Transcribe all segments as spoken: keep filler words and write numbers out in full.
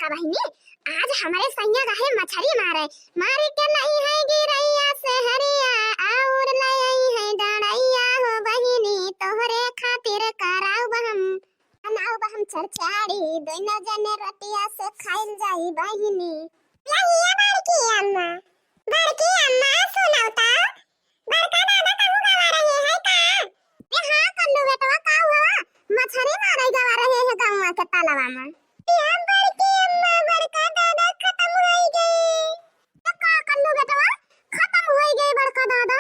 का बहिनी, आज हमरे सैया गए मछरी मारे, मार के लइहैं गिरैया से हरिया, अउर लइहैं डड़ैया हो बहिनी, तोहरे खातिर कराउब हम, बनाउब हम चरचारी, दुइनो जने रोटिया से खाइल जाई बहिनी। यहिया बड़की अम्मा, बड़की अम्मा, सुनौ त, बड़का दादा कहूँ गवा रहे हैं का? ए हाँ कल्लू बेटवा, का हुआ? मछरी मारे गवा रहे हैं गौवा के तालवा में। ए बड़की अम्मा, बड़का दादा खत्म होइ गए। तो का कल्लू बेटवा, खत्म होइ गए बड़का दादा?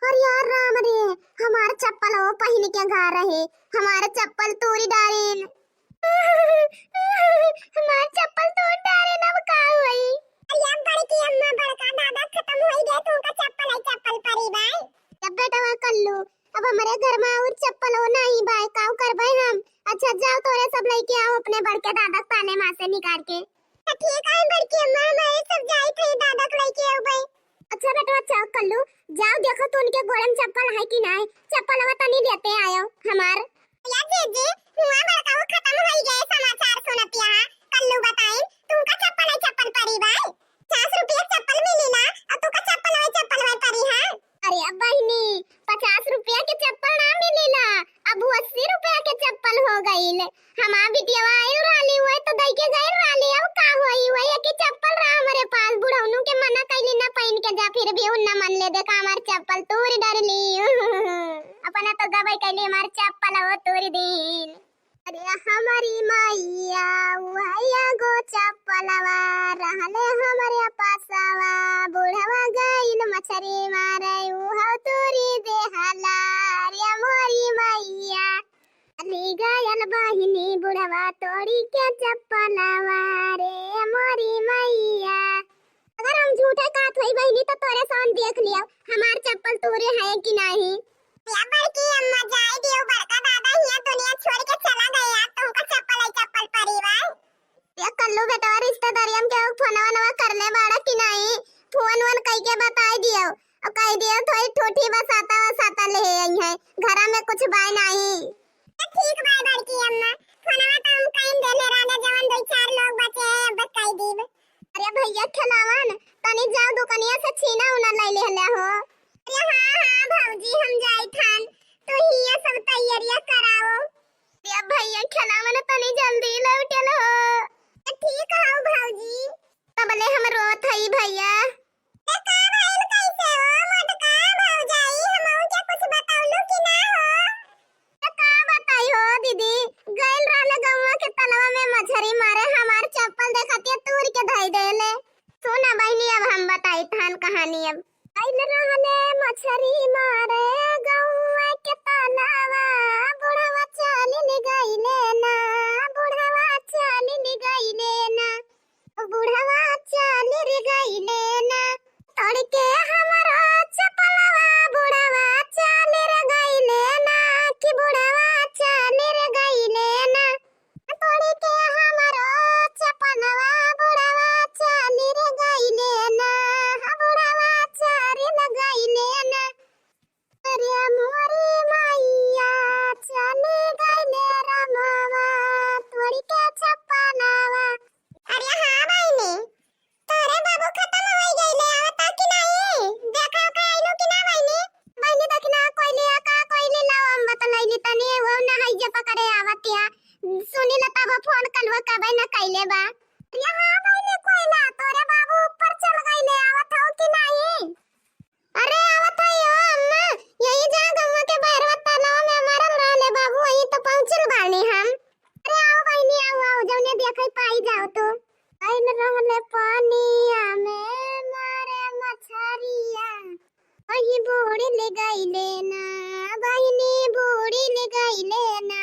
अरे यार राम रे, हमार चप्पल वो पहिन के गा रहे, हमार चप्पल तूरी डारेन। हमार चप्पल तूर डारेन, अब का होई? अरे अब बड़की अम्मा, बड़का दादा खत्म होई गए, तुमका चप्पल आई चप्पल परी बाय। अब बेटवा कल्लू, अब हमरे घर में और चप्पल हो नहीं बाय, काऊ करबे हम? अच्छा जाओ तोरे सब लइके आओ अपने बड़के दादा के ताने माँ से निकाल के। तो ठीक है बड़की अम्मा, हमारे सब जाई थे दादा के लइके आओ भाई। अच्छा बेटवा, अच्छा कल्लू, जाओ देखो तो उनके गोड़े में चप्पल है कि ना है, चप्पल हवा तनी लेते आयो हमार। या जीजी, हुआ बड़का वो खत्म होई गए समाचार सुनतिया, कल्लू बताइन, तुमका चप्पल है चप्पल परी बाय, पचास रुपया चप्पल मिली ना, और तुमका चप्पल है चप्पल है परी है। अरे अब बहिनी, पचास रुपया के चप्पल ना मिलेला, अब वो अस्सी रुपया के चप्पल हो गइल। हमार बिटिया आइल रहली, उहे तो दई के गइल रहली, अब का होई? उहे एक ही चप्पल रहा हमरे पास, बुढ़ौनू के मना कइली ना पहिन के जा, फिर भी उन्ना मन ले देखा हमार चप्पल तूर डरली। अपना तो गबई कइली, हमार चप्पल वो तूर दीन। अरे हमरी मैया, उहे एगो चप्पलवा रहले हमरे पासवा, बुढ़वा गइल मछरी मारे, उहो तूरी देहला। अरे मोरी मैया, चली गयल बहिनी बुढ़वा तोड़ी के चप्पलवा, रे मोरी मैया। अगर हम झूठे कहत होई बहिनी तो तोरे सान देख लियो, हमार चप्पल तोरे है कि नहीं। या बड़की अम्मा जाए दियो, बड़का दादा हिया दुनिया छोड़ के चला गए, अब तुमका चप्पल है चप्पल परी बाय। या कल्लू बेटवा रिश्तेदारियन के फोनवा नवा कर ले बाड़ा कि नहीं, फोन वोन कई के बताई दियो, और कह दियो थोड़ी ठूठी बसाता वसाता ले आई है, घरा में कुछ बाय नहीं। तो ठीक बाय बड़की अम्मा, फोनवा तो हम कहीं देले रहले जवन दो चार लोग बचे हैं, अब कह दीब। अरे भैया खेलावन, तनी जाओ दुकनिया से छीना उना ले ले हो। अरे हाँ हाँ भौजी, हम जाई थान, तो हिया सब तैयारियां कराओ। अरे भैया खेलावन, तनी जल्दी लौटल हो। तो ठीक हो भौजी। तबले हम रोत हई भैया। ए, का भइल, कैसे हो मोटका भौजाई, हमहू के कुछ बतौलू कि ना हो? तो का बताई हो दीदी, गइल रहले गौवा के तलवा में मछरी मारे, हमार चप्पल देखतिया तूर के धई देले। सुना बहिनी, अब हम बताई थान कहानी। अब गइल रहले मछरी मारे गौवा के तलवा, बुढ़वा चलिल गइले ना, बुढ़वा चलिल गइले ना। बुढ़वा चलिर गइले ना, तोड़ के हमरो चपलवा। बुढ़वा चलिर गइले ना, कि बुढ़वा चलिर गइले ना, तोड़ के हमरो चपलवा। बुढ़वा चलिर गइले ना, बुढ़वा चलिर गइले ना। अरे मोरी मैया, चली गइले रमवा, तोड़ी के चप्पलवा। अरे हाँ बहिनी, तोरे बाबू खत्म होइ गइले, आवता कि नहीं? देखा का आइलो कि ना बहिनी? बहिनी देखी ना, कोइली आ का, कोइली लाओ, हम बतलैली तनी, वो ना है जे पकड़े आवतिया। सुनी ल तब फोन कलवा कबे ना कइले बा। अरे हाँ बहिनी, कोइला, तोरे बाबू ऊपर चल गइले, आवत हो कि नहीं? अरे आवत हई हो अम्मा, यही जा गौवा के बहरवा तालाब में मरल रहले बाबू, वहीं तो पहुँचल बानी हम। अरे आओ बहिनी, आओ, आओ, जौने देखै पाई जाओ तो। आइल रहले पानिया में मारे मछरिया, वही बूड़ी ले गइले ना, बहिनी बूड़ी ले गइले ना।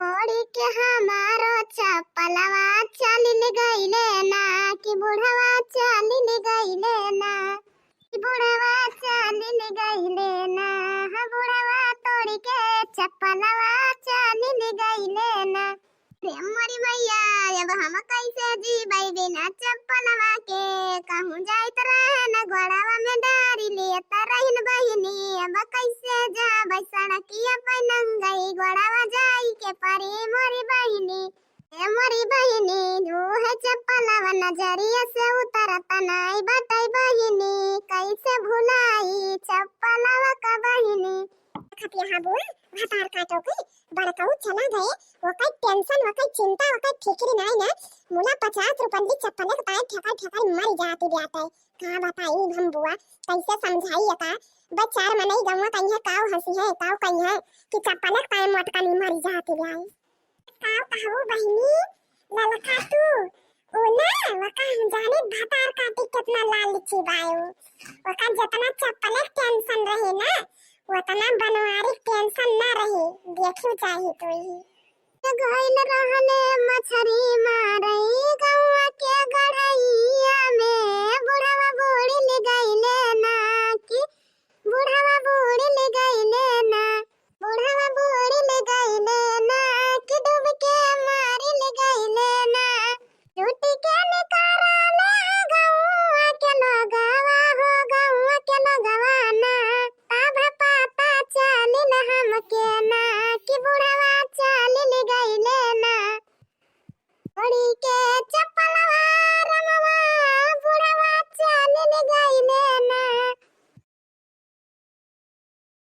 ओढ़ी के हमारो चपलवा चलिल गइले ना, कि बुढ़वा चलिल गइले ना। बुढ़वा चलिल गइले ना, हाँ, बुढ़वा तोड़ी के चप्पलवा चलिल गइले ना। रे मोरी मैया, अब हम कैसे जीबै बिना चप्पलवा के? कहूँ जाइत रहन गोड़वा में डारी लेत रहिन बहिनी, अब कैसे जाबै सड़किया पे नंगई गोड़वा जाई के परी मोरी बहिनी। ए मोरी बहिनी, उहे चप्पलवा नजरिया से उतरत नाई बाटे बहिनी, कैसे भुलाई चप्पलवा का बहिनी। खतिया हाँ बुआ, भतार काटो के बड़काऊ चला गए, ओकर tension, ओकर चिंता, ओकर फिक्री नाई ना। मुला पचास रुपन की चप्पल के ताई ठेकाई ठेकाई मर जाती ब्याटे। का बताई हम बुआ, कैसे समझाई एका? बस चार मनई गौवा कहिए, काऊ हंसी है, काऊ कही है कि चप्पल के ताई मोटका नहीं मर जाती ब्याई। काऊ कहू बहिनी, ललका तू, ओ ना, वका हम जाने भतार काटी कितना लालची बायो। वका जितना चप्पल के tension रहे ना, उतना बनवारी के tension ना रहे। देखियो चाही तो ही। गइल रहले मछरी मारई गौवा के गढ़ैया में, बुढ़वा बूढ़ी ले गइले ना कि बुढ़वा बूढ़ी ले गइले ना, बुढ़वा बूढ़ी ले गइले ना कि डूब के मारी ले गइले ना। छूट के निकरले गौवा के लोगवा हो, गौवा के लोगवा ना, तब पता चलिल हमके ना कि बुढ़वा चलिल गइले ना। छोड़ी के